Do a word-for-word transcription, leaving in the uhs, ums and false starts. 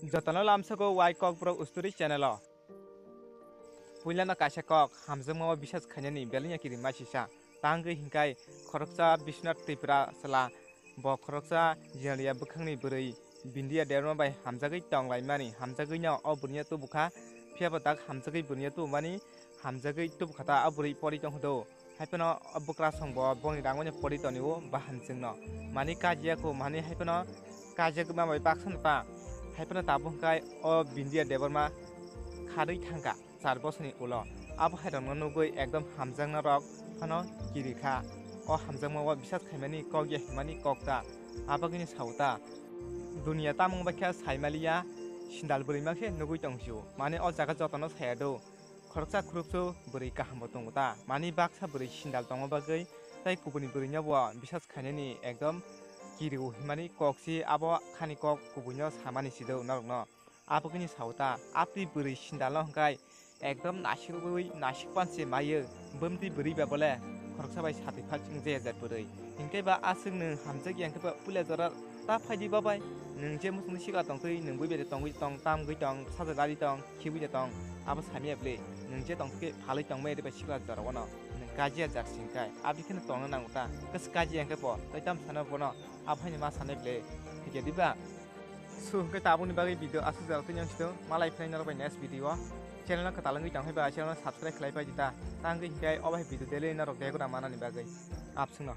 Jotono lamsogo wai Kokborok Story channel o. Puilano kaisa kok, hamjakma o bisas khainani belengya kiri masisa. Tangwi hinkai khoroksa Biswanath Tripura chwla, bo khoroksa Jinaliya bwkhakni bwrwi Bindiya Debbarma bai hamjagwi tonglaimani, hamjagwino o bwrwino tubukha, phiyaba dak hamjagwi bwrwino tubumani, hamjagwi tubukha ta o bwrwi pori tongkha do. Haiphano o bwkrasong bo bongni rangmani pori tonio bahan chwngno. Mani kajiya kho, mani haiphano kajiya kwma bai baksa no ta. Haiphano tabuk hwnkhe o Bindiya Debbarma kharwi thangkha char bosorni ulo. Abo hai rokno nugwi ekdom hamjakna rok phano kiri kha. O hamjakma o bisas khaimani kok ya himani kok ta. Abagwini sao ta. Duniya tamung bai khe saimaliya sindal bwrwi ma khe nugwi tong sio. Mani o jaga jotono saya do. Khoroksa khoroksa bwrwi kaham bo tongo ta, mani baksa bwrwi sindal tongma bagwi tei kubuni bwrwino bo bisas khainani ekdom kirio himani kok si abo khani kok kubuino samani sido norokno. Abokni sao ta, apni bwrwi sindalno hwnkhe ekdom nasikwi nasik panse maiyo, bwmtwi bwrwi ba bole khoroksa bai satwi phal chwng je jar bwrwi. Hinkhe ba aswk nwng hamjak ya, hinkhe ba puila jora ta phaidi babai. Nwng je muchungni sikla tongtwi, nwng bui bai tongwi tong, tamgwi tong, sajagari tong, khibwi tong, abo samiya bwle. Nwng je tongtwi phalwi tongmai ri bai sikla jora wano. Nwng kajiya jar singkai, aboni kheno tongna nango ta. Kos kajiya hinkhe bo, tei tam sana bono, abo haino ma sanai bwle. Hinkhe diba? So, hinkhe tabukni bagwi video aswk jora twi nang sito, malai phinai norok bai next video o. Channel no kwtal wngwi tong hai ba, channel no subscribe khlai pai di ta. Tangwi hinkhe obo hai video daily norok degura manani bagwi. Abswkno.